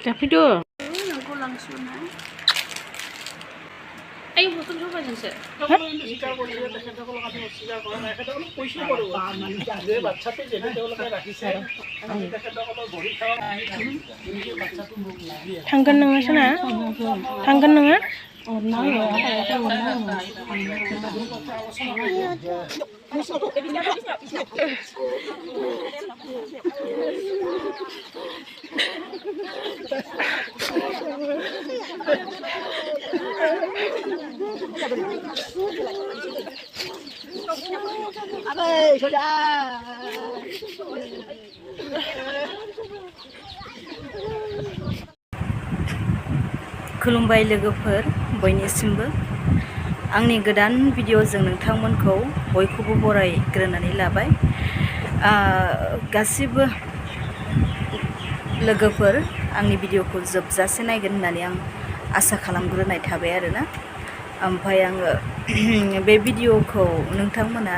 जाफैदो नोंखौ लांसुना आयौ बथल सबायजोंसो थांगोन नोङो सोना थांगोन नोङो Abe, sudah. खुलुमबाय लोगोफोर बयनिसिमबो आंनि गोदान भिडिअजों नोंथांमोनखौ बयखौबो बरायग्रोनानै लाबाय। गासिबो लोगोफोर आंनि भिडिअखौ जोबजासे नायगोन होननानै आं आसा खालामग्रोनाय थाबाय आरोना। ओमफ्राय आङो बे भिडिअखौ नोंथांमोना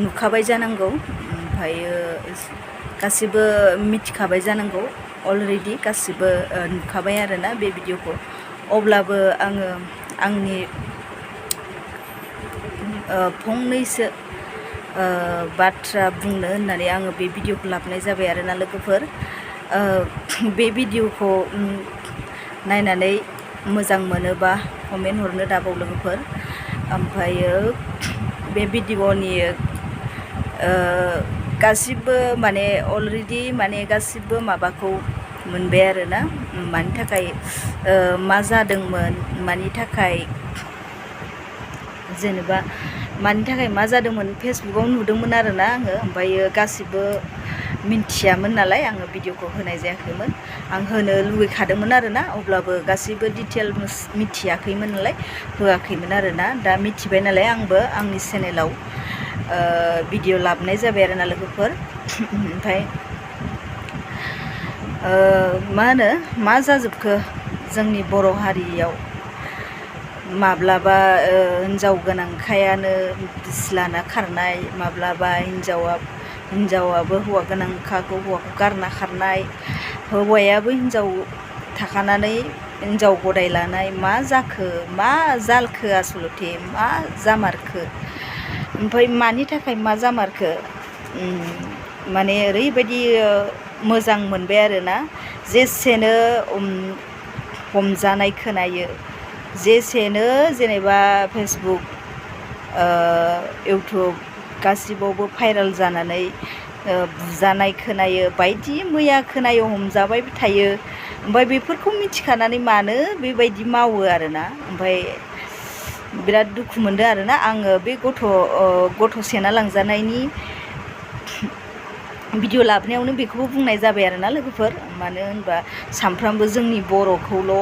नुखाबाय जानांगौ, ओमफ्रायो गासिबो मिथिखाबाय जानांगौ, अलरेडि गासिबो नुखाबाय आरोना बे भिडिअखौ। अब्लाबो आङो आंनि फंनैसो बाथ्रा बुंनो होननानै आङो बे भिडिअखौ लाबोनाय जाबाय आरोना लोगोफोर। बे भिडिअखौ नायनानै मोजां मोनोबा कमेन्ट हरनो दाबाव लोगोफोर। ओमफ्रायो बे भिडिअनि गासिबो माने अलरेडि माने गासिबो माबाखौ मोनबाय आरोना, मानि थाखाय मा जादोंमोन, मानि थाखाय जेनेबा मानि थाखाय मा जादोंमोन फेसबुकाव नुदोंमोन आरोना आङो। ओमफ्रायो गासिबो मिन्थियामोन नालाय आङो भिडिअखौ होनाय जायाखैमोन। आं होनो लुगैखादोंमोन आरोना, अब्लाबो गासिबो डिटेल्स मिथियाखैमोन नालाय होआखैमोन आरोना। दा मिथिबाय नालाय आंबो आंनि चेनेलाव भिडिअ लाबोनाय जाबाय आरोना लोगोफोर। ओमफ्राय मा होनो मा जाजोबखो जोंनि बर' हारियाव, माब्लाबा हिन्जाव गोनांखायानो बिसि लाना खारनाय, माब्लाबा हिन्जावाबो हौवा गोनांखाखौ हौवाखौ गारना खारनाय, हौवायाबो हिन्जाव थाखानानै हिन्जाव गदाय लानाय। मा जाखो, मा जालखो, आसलथे मा जामारखो, ओमफ्राय मानि थाखाय मा जामारखो, माने ओरैबायदि मोजां मोनबाय आरोना। जेसेनो हमजानाय खोनायो, जेसेनो जेनेबा फेसबुक इउटुब गासिबावबो भाइरेल जानानै बुजानाय खोनायो, बायदि मैया खोनायो, हमजाबाय थायो। ओमफ्राय बेफोरखौ मिथिखानानै मानो बेबायदि मावो आरोना। ओमफ्राय बिराद दुखु मोनदों आरोना आङो बे गथ' सेना लांजानायनि भिडिअ लाबोनायावनो बेखौबो बुंनाय जाबाय आरोना लोगोफोर। मानो होनबा सामफ्रामबो जोंनि बर'खौल'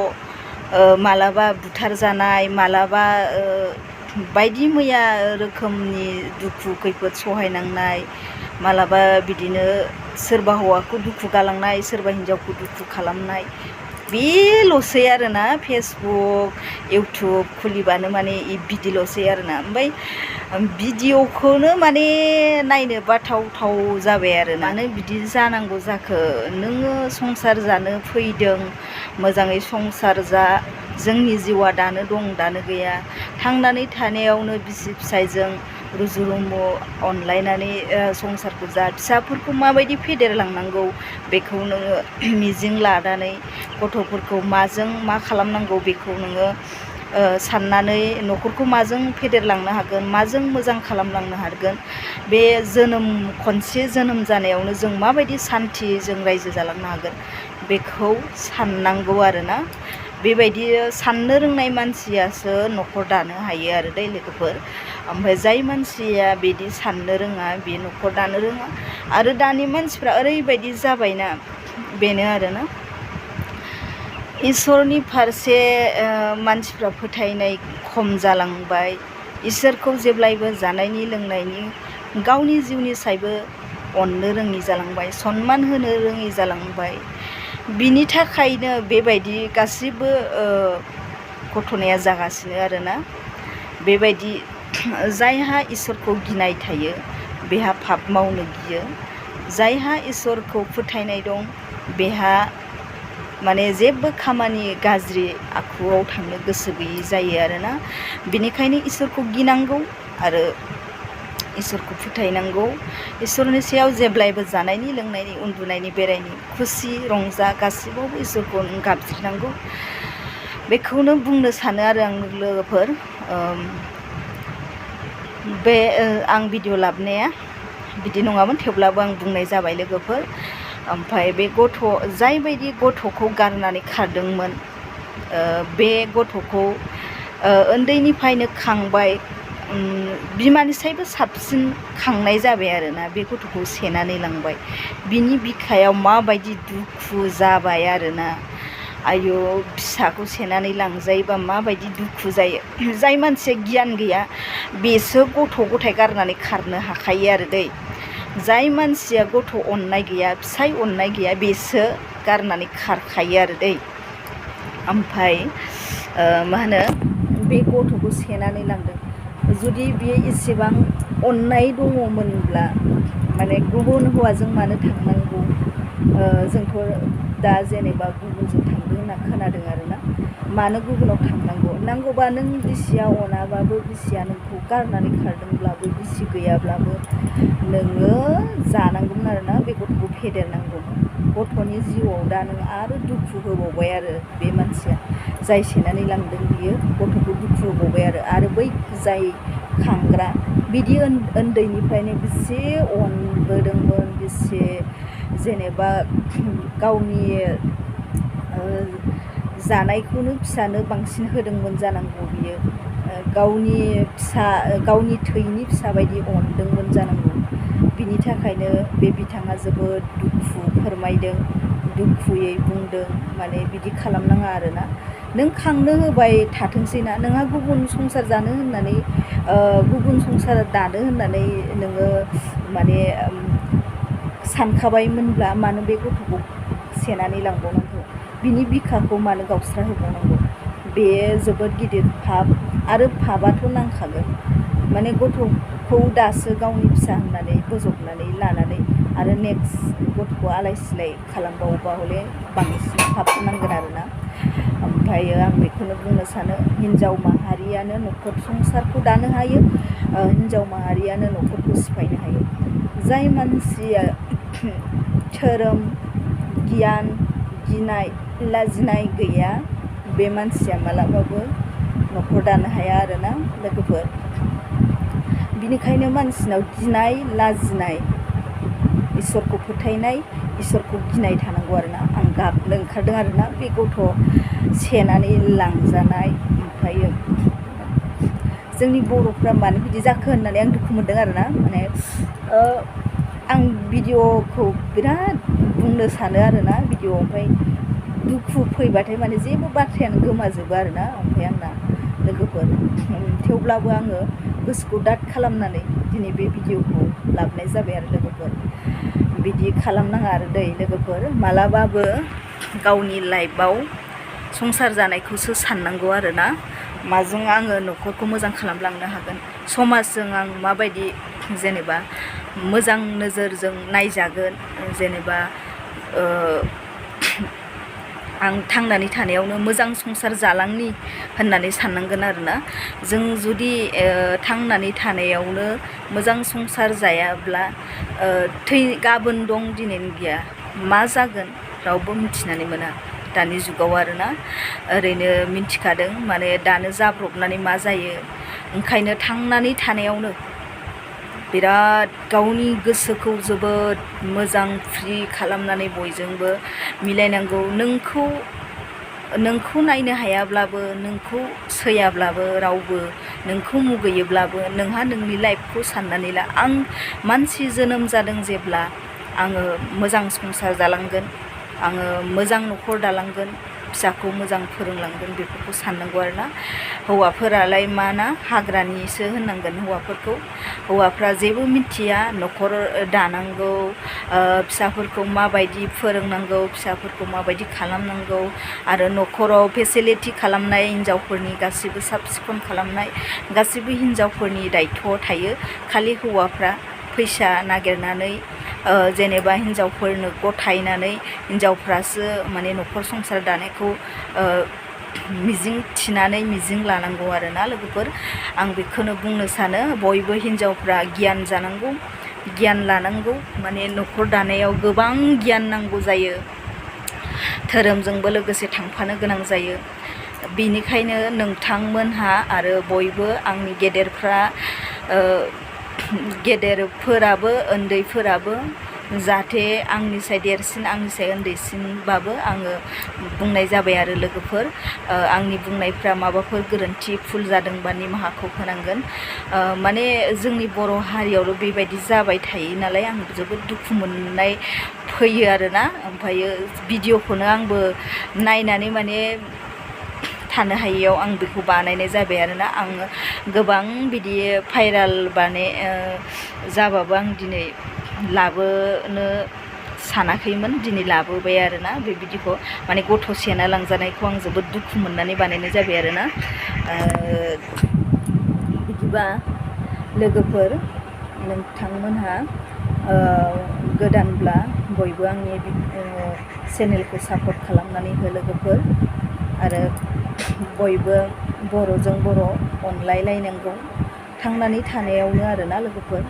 मालाबा बुथार जानाय, मालाबा बायदि मैया रोखोमनि दुखु खैफोद सहायनांनाय, मालाबा बिदिनो सोरबा हौवाखौ दुखु गालांनाय, सोरबा हिन्जावखौ दुखु खालामनाय, बेल'सै आरोना। फेसबुक इउटुब खुलिबानो माने बिदिल'सै आरोना। ओमफ्राय भिडिअखौनो माने नायनो बाथाव जाबाय आरो। मानो बिदि जानांगौ जाखो, नोङो संसार जानो फैदों, मोजाङै संसार जा, जोंनि जिउआ दानो दं दानो गैया, थांनानै थानायावनो बिसि फिसायजों रुजु रुमु अनलायनानै संसारखौ जा, फिसाफोरखौ माबायदि फेदेरलांनांगौ बेखौ नोङो मिजिं लानानै, गथ'फोरखौ माजों मा खालामनांगौ बेखौ नोङो साननानै, न'खरखौ माजों फेदेरलांनो हागोन, माजों मोजां खालामलांनो हागोन, बे खनसे जोनोम जानायावनो जों माबायदि सान्थिजों रायजो जालांनो हागोन बेखौ साननांगौ आरोना। बेबायदि साननो रोंनाय मानसियासो न'खर दानो हायो आरो दै लोगोफोर। ओमफ्राय जाय मानसिया बिदि साननो रोङा बे न'खर दानो रोङा। आरो दानि मानसिफ्रा ओरैबायदि जाबायना, बेनो आरोना इसोरनि फारसे मानसिफ्रा फोथायनाय खम जालांबाय। इसोरखौ जेब्लायबो जानायनि लोंनायनि गावनि जिउनि सायबो अननो रोङि जालांबाय, सनमान होनो रोङि जालांबाय। बिनि थाखायनो बेबायदि गासिबो घटनाया जागासिनो आरोना। बेबायदि जायहा इसोरखौ गिनाय थायो बेहा पाप मावनो गियो, जायहा इसोरखौ फोथायनाय दं बेहा माने जेबो खामानि गाज्रि आखुआव थांनो गोसो गैयि जायो आरोना। बेनिखायनो इसोरखौ गिनांगौ आरो इसोरखौ फोथायनांगौ। इसोरनि सायाव जेब्लायबो जानायनि लोंनायनि उन्दुनायनि बेरायनि खुसि रंजा गासिबावबो इसोरखौ नों गाबज्रिनांगौ। बेखौनो बुंनो सानो आरो आं लोगोफोर। बे आं भिडिअ लाबोनाया बिदि नङामोन, थेवब्लाबो आं बुंनाय जाबाय लोगोफोर। ओमफ्राय बे जायबायदि गथ'खौ गारनानै खारदोंमोन, बे गथ'खौ उन्दैनिफ्रायनो खांबाय, बिमानिसायबो साबसिन खांनाय जाबाय आरोना। बे गथ'खौ सेनानै लांबाय, बिनि बिखायाव माबायदि दुखु जाबाय आरोना। आयु, फिसाखौ सेनानै लांजायोबा माबायदि दुखु जायो। जाय मानसिया गियान गैया बेसो गथ' गथाय गारनानै खारनो हाखायो आरो दै। जाय मानसिया गथ' अननाय गैया, फिसाय अननाय गैया, बेसो गारनानै खारखायो आरो दै। ओमफ्राय मा होनो, बे गथ'खौ सेनानै लांदों। जुदि बियो एसेबां अननाय दङमोनब्ला माने गुबुन हौवाजों मानो थांनांगौ? जोंथ' दा जेनेबा गुबुनजों थांदों होनना खोनादों आरोना। मानो गुबुनाव थांनांगौ? नांगौबा नों बिसिया अनाबाबो, बिसिया नोंखौ गारनानै खारदोंब्लाबो, बिसि गैयाब्लाबो नोङो जानांगौमोन आरोना। बे गथ'खौ फेदेरनांगौमोन। गथ'नि जिउआव दा नों आरो दुखु होबावबाय आरो बे मानसिया जाय सेनानै लांदों, बियो गथ'खौ दुखु होबावबाय आरो बै जाय खांग्रा बिदि उन्दैनिफ्रायनो बेसे अनबोदोंमोन, बेसे जेनेबा गावनि जानायखौनो फिसानो बांसिन होदोंमोन जानांगौ। बियो गावनि थैनि फिसा बायदि अनदोंमोन जानांगौ। बिनि थाखायनो बे बिथाङा जोबोद दुखु फोरमायदों, दुखुयै बुंदों माने बिदि खालामनाङा आरोना। नों खांनो होबाय थाथोंसै ना, नोंहा गुबुन संसार जानो होननानै, गुबुन संसार दानो होननानै नोङो माने सानखाबायमोनब्ला मानो बे गथ'खौ सेनानै लांबावनांगौ? बिनि बिखाखौ मानो गावस्रा होबावनांगौ? बे जोबोद गिदिर पाप, आरो पापआथ' नांखागोन। माने गथ'खौ दासो गावनि फिसा होननानै बोजबनानै लानानै आरो नेक्स्ट गथ'खौ आलाय सिलाय खालामबावोबा हले बांसिन पाप नांगोन आरोना। ओमफ्रायो आं बेखौनो बुंनो सानो, हिन्जाव माहारियानो न'खर संसारखौ दानो हायो, हिन्जाव माहारियानो न'खरखौ सिफायनो हायो। जाय मानसिया धोरोम, गियान, गिनाय लाजिनाय गैया, बे मानसिया मालाबाबो न'खर दानो हाया आरोना लोगोफोर। बिनिखायनो मानसिनाव गिनाय लाजिनाय, इसोरखौ फोथायनाय, इसोरखौ गिनाय थानांगौ आरोना। आं गाबनो ओंखारदों आरोना बे गथ' सेनानै लांजानाय। ओमफ्रायो जोंनि बर'फ्रा मानो बिदि जाखो होननानै आं दुखु मोनदों आरोना। माने आं भिडिअ'खौ बिराद बुंनो सानो आरोना भिडिअ', ओमफ्राय दुखु फैबाथाय माने जेबो बाथ्रायानो गोमाजोबो आरोना। ओमफ्राय आंना लोगोफोर, थेवब्लाबो आङो गोसोखौ दाद खालामनानै दिनै बे भिडिअ'खौ लाबोनाय जाबाय आरो लोगोफोर। बिदि खालामनाङा आरो दै लोगोफोर। मालाबाबो गावनि लाइफआव संसार जानायखौसो साननांगौ आरोना। माजों आङो न'खरखौ मोजां खालामलांनो हागोन, समाजजों आं माबायदि जेनेबा मोजां नोजोरजों नायजागोन, जेनेबा आं थांनानै थानायावनो मोजां संसार जालांनि होननानै साननांगोन आरोना। जों जुदि थांनानै थानायावनो मोजां संसार जायाब्ला गाबोन दं दिनैनो गैया, मा जागोन रावबो मिथिनानै मोना दानि जुगाव आरोना। ओरैनो मिथिखादों माने दानो जाब्रबनानै मा जायो। ओंखायनो थांनानै थानायावनो बिराद गावनि गोसोखौ जोबोद मोजां फ्रि खालामनानै बयजोंबो मिलायनांगौ। नोंखौ नायनो हायाब्लाबो, नोंखौ सैयाब्लाबो, रावबो नोंखौ मुगैयोब्लाबो नोंहा नोंनि लाइफखौ साननानै ला। आं मानसि जोनोम जादों जेब्ला, आङो मोजां संसार जालांगोन, आङो मोजां न'खर दालांगोन, फिसाखौ मोजां फोरोंलांगोन, बेफोरखौ साननांगौ आरोना। हौवाफोरालाय मा ना, हाग्रानिसो होननांगोन हौवाफोरखौ। हौवाफ्रा जेबो मिथिया, न'खर दानांगौ, फिसाफोरखौ माबायदि फोरोंनांगौ, फिसाफोरखौ माबायदि खालामनांगौ, आरो न'खराव फेसिलिटि खालामनाय, हिन्जावफोरनि गासैबो साब सिखोन खालामनाय गासैबो हिन्जावफोरनि दायथ' थायो। खालि हौवाफ्रा फैसा नागिरनानै जेनेबा हिन्जावफोरनो गथायनानै हिन्जावफ्रासो माने न'खर संसार दानायखौ मिजिं थिनानै मिजिं लानांगौ आरोना लोगोफोर। आं बेखौनो बुंनो सानो बयबो हिन्जावफ्रा गियान जानांगौ, गियान लानांगौ। माने न'खर दानायाव गोबां गियान नांगौ जायो, धोरोमजोंबो लोगोसे थांफानो गोनां जायो। बेनिखायनो नोंथांमोनहा आरो बयबो आंनि गेदेरफोराबो उन्दैफोराबो जाहाथे आंनिसाय देरसिन आंनिसाय उन्दैसिनबाबो आङो बुंनाय जाबाय आरो लोगोफोर। आंनि बुंनायफ्रा माबाफोर गोरोन्थि भुल जादोंबा निमाहाखौ होनांगोन। माने जोंनि बर' हारियावल' बेबायदि जाबाय थायो नालाय आं जोबोद दुखु मोननाय फैयो आरोना। ओमफ्रायो भिडिअखौनो आंबो नायनानै माने थानो हायियाव आं बेखौ बानायनाय जाबाय आरोना। आङो गोबां बिदि भाइराल जाबाबो आं दिनै लाबोनो सानाखैमोन, दिनै लाबोबाय आरोना। बे भिडिअखौ माने गथ' सेना लांजानायखौ आं जोबोद दुखु मोननानै बानायनाय जाबाय आरोना। बिदिबा लोगोफोर नोंथांमोनहा गोदानब्ला बयबो आंनि चेनेलखौ सापर्ट खालामनानै हो लोगोफोर। आरो बयबो बर'जों बर' अनलायलायनांगौ थांनानै थानायावनो आरोना लोगोफोर।